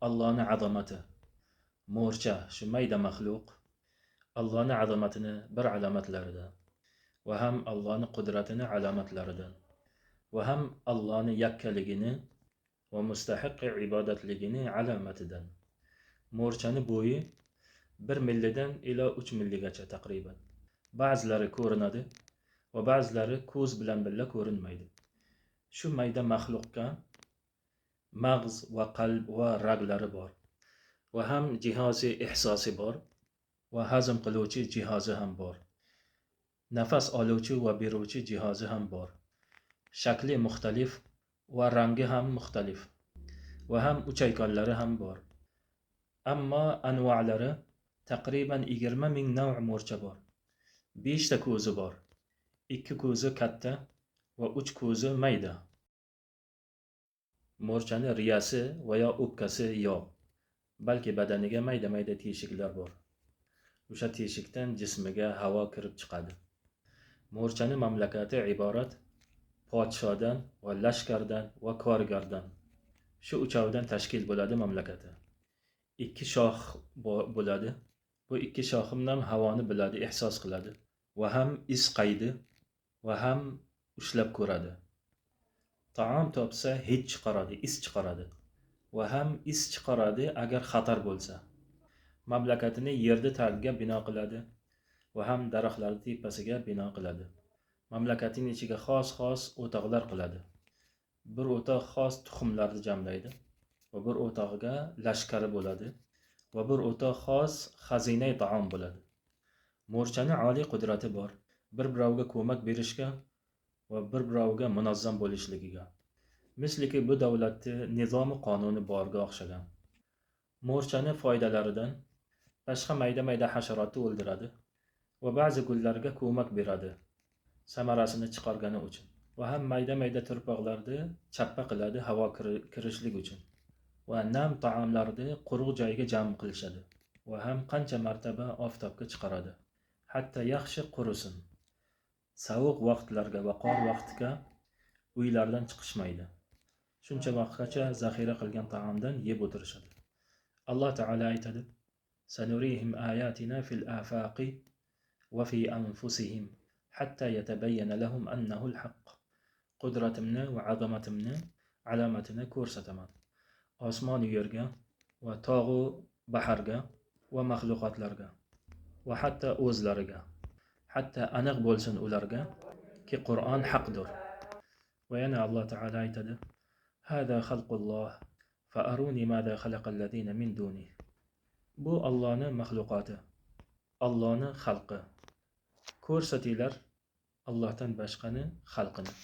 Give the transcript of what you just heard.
Allohning azamati. Mo'rcha shu mayda maxluq Allohning azamatini bir alomatlaridan va ham Allohning qudratini alomatlaridan va ham Allohning yakkaligini va mustahiq ibodatligini alomatidan. Mo'rchani bo'yi 1 millidan ila 3 milligacha taqriban. Ba'zilari ko'rinadi va ba'zilari ko'z bilan birga ko'rinmaydi. Shu mayda maxluqqa mag'z va qalb va raglari bor va ham jihozi ihsosi bor va hazm qiluvchi jihozi ham bor. Nafas oluvchi va beruvchi jihozi ham bor. Shakli muxtalif va rangi ham muxtalif va ham uchaykonlari ham bor. Ammo anva'lari taqriban 20 ming nav mo'rcha bor. 5 ta ko'zi bor. 2 ko'zi katta va 3 ko'zi mayda. Mo'rchani riyasi va yo o'pkasi yo'q, balki badaniga mayda-mayda teshiklar bor. O'sha teshikdan jismiga havo kirib chiqadi. Mo'rchani mamlakati iborat podshodan va lashkardan va korgardan. Shu uchovidan tashkil bo'ladi mamlakati. 2 shoh bo'ladi. Bu 2 shohimdan havoni biladi, ehsos qiladi va ham iz qaydi va ham ushlab ko'radi. Taom topsa hid chiqaradi, is chiqaradi va ham is chiqaradi agar xatar bo'lsa. Mamlakatini yerda tagiga bino qiladi va ham daraxtlarning tepasiga bino qiladi. Mamlakatning ichiga xos-xos o'toqlar qiladi. Bir o'toq xos tuxumlarni jamlaydi va bir o'tog'iga lashkari bo'ladi va bir o'toq xos xazinai taom bo'ladi. Mo'rchani oliy qudrati bor. Bir-birovga ko'mak berishga va bir-birovga munazzam bo'lishligiga. Misliki bu davlatni nizomi qonuni borga o'xshagan. Mo'rchani foydalaridan boshqa mayda-mayda hasharotni o'ldiradi va ba'zi gullarga ko'mak beradi samarasini chiqargani uchun va ham mayda-mayda turpoqlarni chappa qiladi havo kirishlik uchun va nam taomlarni quruq joyga jam qilishadi va ham qancha martaba oftobga chiqaradi hatto yaxshi qurisin. Sovuq vaqtlarga va qor vaqtiga uylardan chiqishmaydi. Shuncha vaqtgacha zaxira qilgan taomdan yeb o'tirishadi. Alloh taolo aytadi: Sanurihim ayatina fil afaqi va fi anfusihim hatta yatabayyana lahum annahu al-haqq. Qudratimni va azamatimni alomatini ko'rsataman. Osmon yerga va tog'u baharga va maxluqotlarga va hatto o'zlariga, hatto aniq bo'lsin ularga ki Qur'on haqdir. Va yana Alloh taolo aytadi: Hada xalqulloh fa aruni mada xalaqallazina min duni. Bu Allohning maxluqoti, Allohning xalqi. Ko'rsatinglar Allohdan boshqani xalqini.